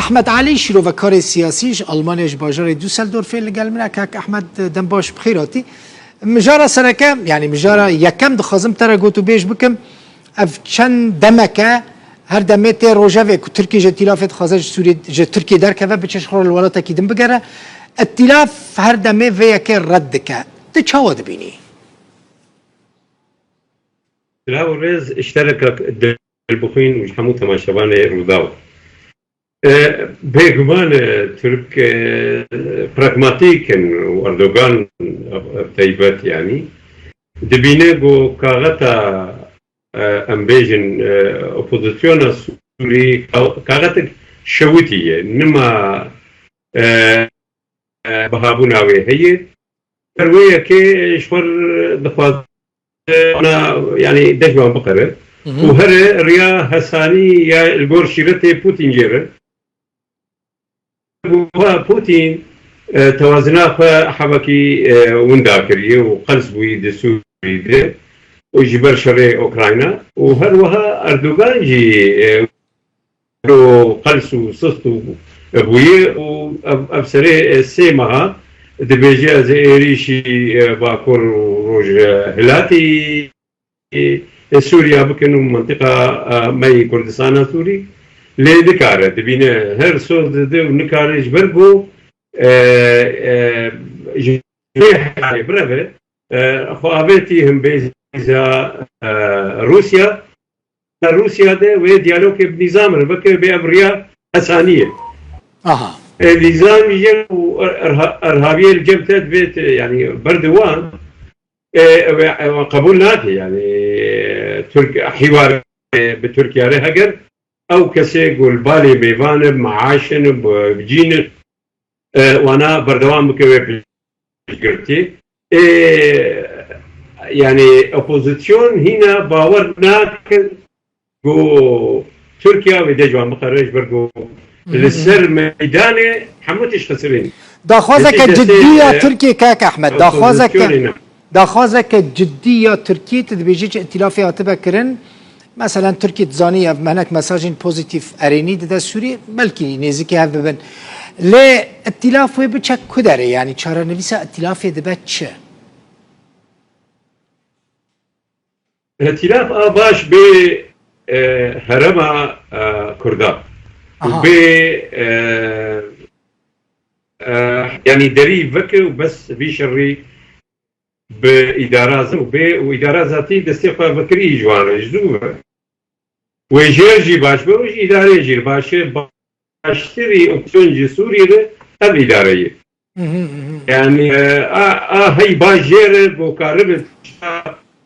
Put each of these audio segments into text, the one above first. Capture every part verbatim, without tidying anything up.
Ehmed Elî, şîrovekarê siyasî ji Almanya, ji bajarê Düsseldorfê li gel min e. Kak Ehmed, dem baş, bi xêr hatî. Mijara sereke, yanî mijara yekem dixwazim te re got û bêj bikim. Ev çend demek e, her demê tê rojevê ku Tirkiye ji îtîlafê dixwaze ji Sûriyê, ji Tirkiye derkeve, biçe ji xwe re li welatekî din bigere. Îtîlaf her demê vê yekê red dike. Tu çawa dibînî? Silav û rêz ji te re kak Dilbixwîn û ji hemû temaşevanê Rûdaw. E, bêguman, e, Tirk, e, pragmatîk in û Erdogan, e, taybet, yanî dibîne ku kaxeta, e, em bêjin, e, opozisyona Sûrî ka-, kaxetek şewitî ye. Nima, e, e, bihabûna wê heye. Her wê yekê ji xwe dixwaze, e, wana, yanî dest wan biqere. Hı hı. Û here riya hesanî ya li gor şîretê Putin jê re. Û Putin, e, tewazina xwe hebekî, e, winda kiriye û qels bûyî di Sûrî de û ji ber şerê Ukrayna û her wiha Erdogan jî, e, û qels û sist û bûye û ev, ev serê, e, sê meha dibêje, ez ê êrîşî, e, Bakur û Rojhilatî, e, Sûriya bikin û mintiqa, e, me yê Kurdistana Sûrî lê nikare. Dibîne her soz dide û nikare ji ber ku, e, e, ji vê herê bireve, e, xwe avêtî himbêza, e, Rûsya. Rûsya de wê diyalogê bi nîzam re bike, bê ev riya hesanî ye. Aha. E, nîzam jî û er-, erha-, erhaviyê li cem te divê te, yanî berdewam. E, ew ê, ew qebûl nake, yanî, e, Tirk, hîwar, e, bi Tirkiye re heger ew kesê ku li balê mêvan e, maaş in, bi, bi cîn in, e, wana berdewam bike wê piştgirtî. E, yanî opozîsyon hîna bawer nakin ku Tirkiye wê dê ji wan biqere, ji ber ku li ser meydanê hemû tişt xisirîn. Daxwazeke cidî ya Tirkiyê, kak Ehmed, daxwazeke, daxwazeke cidî ya Tirkiyê, tu dibêjî çi îtîlafê hatibe kirin? Meselen, Tirkî dizanî ev menek mesajên pozîtîf erênî dide Sûriyê, belkî nêzîkî hev bibin. Lê îtîlaf wê biçe ku derê? Yanî çarenivîsa îtîlafê dibe çi? Îtîlaf a baş bê, e, herêma, e, Kurda. Û bê, e, e, yanî derî veke û bes vî şerî bi îdara zin û bê û îdara zatî destê xwe vekirî ji wan re ji zû ve. Wê jêr jî baş be û ji îdareyê jî baş e, baştirî opsiyon ji Sûriyê re ev îdare ye. Hı hı, hı hı. Yani, e, a, a hey baş jêr e, ku karibe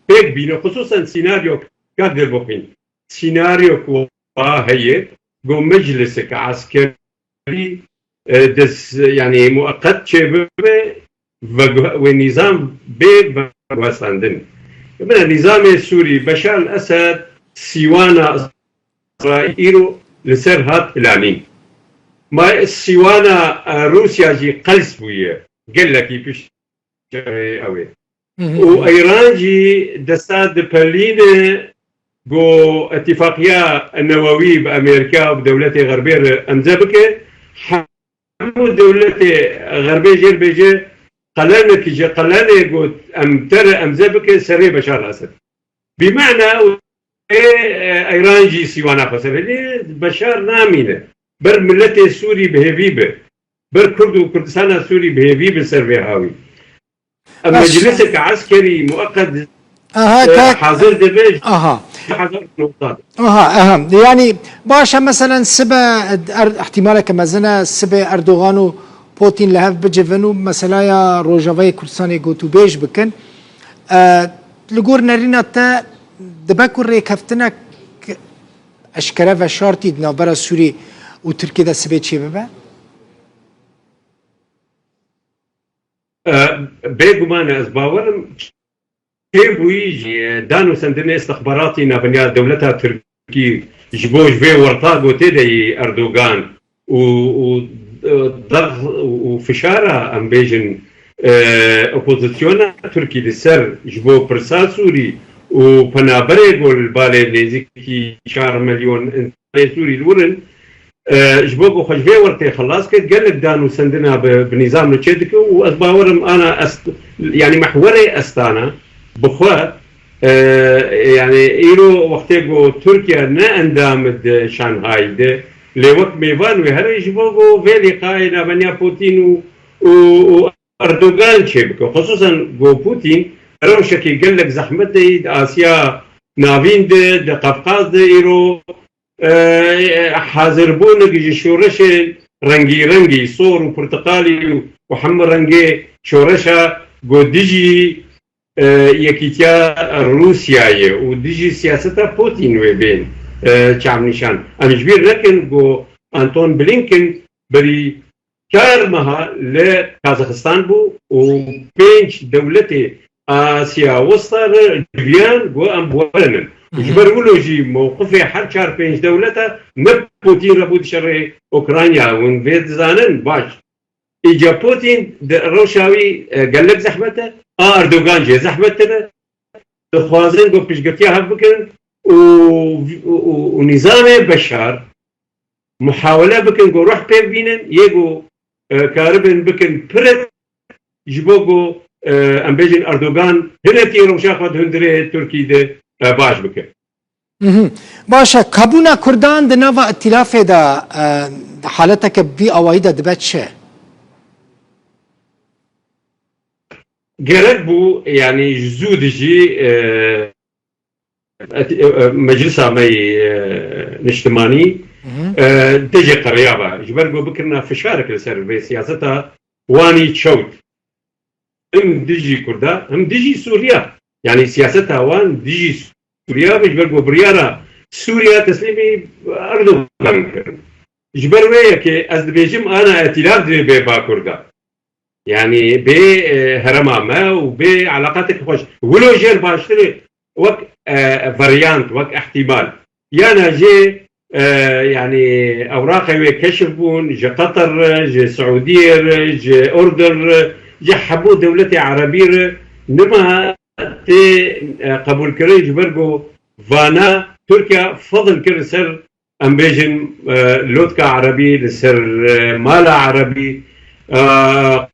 pêk bîne, xusûsen senaryo, kak Dilbixwîn. Senaryo ku a heye, ku meclisek eskerî, e, des, yani mueqet çêbibe, ve, wê nîzam bê veguhestandin. Bine, nîzamê Sûrî, Beşar el-Esed, sîwana Îsraîl îro li ser hat planîn. Ma sîwana, e, Rûsya jî qels bûye. Gelekî pişt ew ê. Hı hı. Û Îran jî desta dipelîne ku îtîfaqiya newewî bi Amerîka û bi dewletê Xerbê re emze bike. Hemû dewletê Xerbê jê re bêje, qelenek ji qelenê ku em te re emze bike serê Beşar Esed. Bi mena ê, e, Îran jî sîwana xwe ser lê Beşar namîne. Ber miletê Sûrî bi hêvî be. Ber Kurd û Kurdistana Sûrî bi hêvî be ser vê hawî. Em mecliseke eskerî mueqet, aha, e, hazir dibe. Aha. Aha, aha. Yani baş e, meselen sibe er, ihtimaleke mezin e, sibe Erdogan û Putin li hev bicivin û meselaya Rojavayê Kurdistanê gotûbêj bikin. E, li gor nerîna te dibe ku rêkeftinek eşkere veşartî di navbera Sûrî û Tirkiyê de sibê çêbibe? E, bêguman e, ez bawer im çêbûyî jî, e, dan û sendinê istixbaratî navbeniya dewleta Tirkî ji bo ji vê werta gotê de yî Erdogan û, û, e, dex û, û fişara, em bêjin, e, opozisyona Tirkî li ser ji bo pirsa Sûrî û penaberê ku li balê nêzîkî çar milyon insanê Sûrî li wir in, e, ji bo ku xwe ji vê wertê xelas kir, gelek dan û sendina bi, bi nîzam re çêdike û ez bawerim ana est-, yanî mehwerê Estana bi xwe, e, yanî îro wextê ku Tirkiye ne endam di Şanghayî de, lê wek mêvan wê here ji bo ku vê lîqayê navbeniya Putin û, û, û Erdogan çêbike. Xusûsan ku Putin rewşekî gelek zehmet de di Asya Navîn de, di Qefqaz de îro, e, hazirbûnik ji şoreşên rengî rengî, sor û pirtiqalî û, û hemû rengê şoreşa ku dijî, e, yekîtiya Rûsyayê û dijî siyaseta Putin wê bên, e, çavnîşan. Em ji bîr nekin ku Anton Blinken berî çar meha li Kazakistan bû û pênc dewletê Asya Westa re civiyan ku em werinin. Ji ber wilo jî mewqifê her çar pênc dewleta ne Putin re bû di şerê Ukrayna. Hûn vê dizanin baş. Îca Putin di rewşa wî, e, gelek zehmet e. A Erdogan jê zehmettir e. Dixwazin ku piştgirtiya hev bikin û, û, û, û nîzamê Beşar muhawele bikin ku ruh pê bînin, yê ku, e, karibin bikin pirit, ji bo ku, e, em bêjin Erdogan hinekî rewşa xwe di hundirê Tirkî de, e, baş bike. Mhm. Baş e, kabûna Kurdan di nava îtîlafê de, e, haleteke bi vî awayî de dibe çi? Gerek bû, yanî ji zû dijî, e, et-, e, e, Meclisa me yê, e, Niştimanî, Mhm. e, dijî qeriya be. Ji ber ku bikirina fişarek li ser vê siyaseta wanî çewt. Him dijî Kurda, him dijî Sûriya. Yanî siyaseta wan dijî Sûriya be, ji ber ku biryara Sûriya teslîmî Erdogan kirin. Ji ber wê yekê ez dibêjim ana îtîlaf divê bê Bakur de. Yanî bê, e, herêma me û bê eleqateke xweş. Wilo jêr baştir e wek, e, varyant, wek ihtimal. Yana jê, e, yanî ewraqê wê keşif bûn ji Qeter re, ji Siûdiyê re, ji Urdun re, ji hemû dewletê erebî re. Nima tê, e, qebûlkirin ji ber ku vana Tirkiye fedl kir ser, em bêjin, e, lotka erebî, li ser, e, mala erebî, e,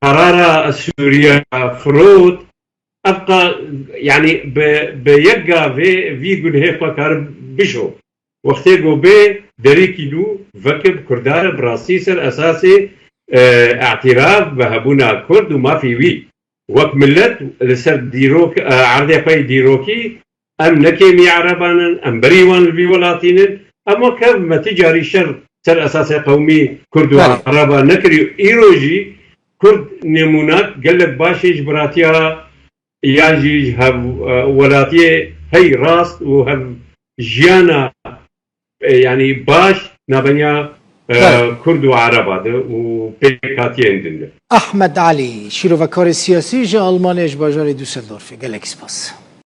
qerara Sûriye firot, ev qa-, yanî bi, bi yek gavê vî gunhê xwe kar bişo. Wextê ku bê derîkî nû veke bi Kurdan re bi rastî ser esasê, e, îtîraf bi hebûna Kurd û mafê wî. Wek milet li ser dîrok, e, erdê xwe yê dîrokî, em ne kêmî ereban in, em berî wan li vî welatî nin. Em wek hev me ti carî şer ser esasê qewmî Kurd û Belê. Ereba nekirî. Îro jî Kurd nemûnak gelek baş ê ji biratiya yan jî ji hev, e, welatiyê hey rast û hev jiyana, e, yanî baş nabeniya, e, Belê. Kurd û Ereba de û pêkhatiyên din de. Ahmed Alî, şîrovekarê siyasî ji Almanyayê, ji bajarê Düsseldorfê. Gelek spas.